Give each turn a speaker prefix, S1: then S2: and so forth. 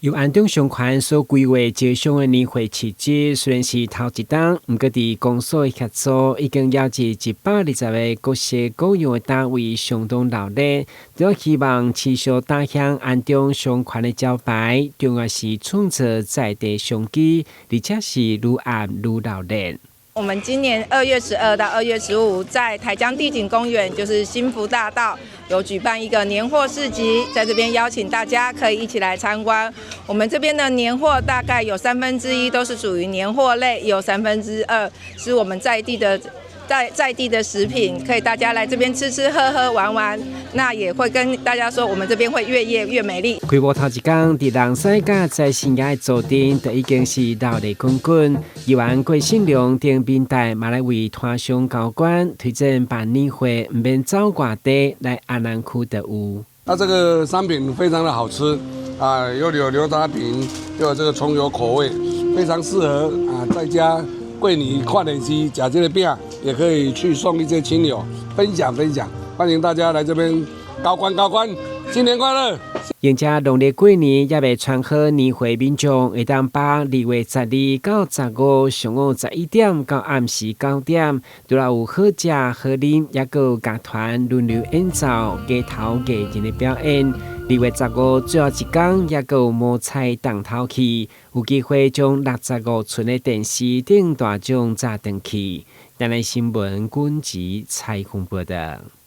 S1: 由安中商圈所規劃招商的年貨市集，雖然是頭一冬，毋過佇公所的協助，已經邀集120個各式各樣的單位相當熱烈，除了希望持續打響安中商圈的招牌，重要是創造在地商機，而且是愈暗愈熱鬧。
S2: 我們今年2月12到2月15，在台江帝景公園，就是興福大道，有舉辦一個年貨市集，在這邊邀請大家可以一起來參觀。我們這邊的年貨大概有1/3都是屬於年貨類，有2/3是我們在地的食品，可以大家來這邊吃吃喝喝玩玩。那也會跟大家說，我們這邊會越夜越美麗。
S1: 開幕頭一工，佇人西佮財神爺的座頂，就已經是熱鬧滾滾。議員郭信良等民代嘛來為攤商高官推薦辦年貨，毋免走外地來安南區就有。
S3: 那這個商品非常的好吃啊，又有牛雜餅，又有這個蔥油口味，非常適合啊，在家過年看電視，食這個餅，也可以去送一些親友分享分享。歡迎大家來這邊高官高官，新年快樂！
S1: 迎接農曆過年猶未穿好年貨，民眾會當把2月12到15上午11點到暗時9點，除了有好食好啉，猶閣有樂團輪流演奏、街頭藝人的表演。2月15最後一工，猶閣有摸彩重頭戲，有機會將65寸的電視頂大獎炸轉去。台南新聞軍籍采訪報導。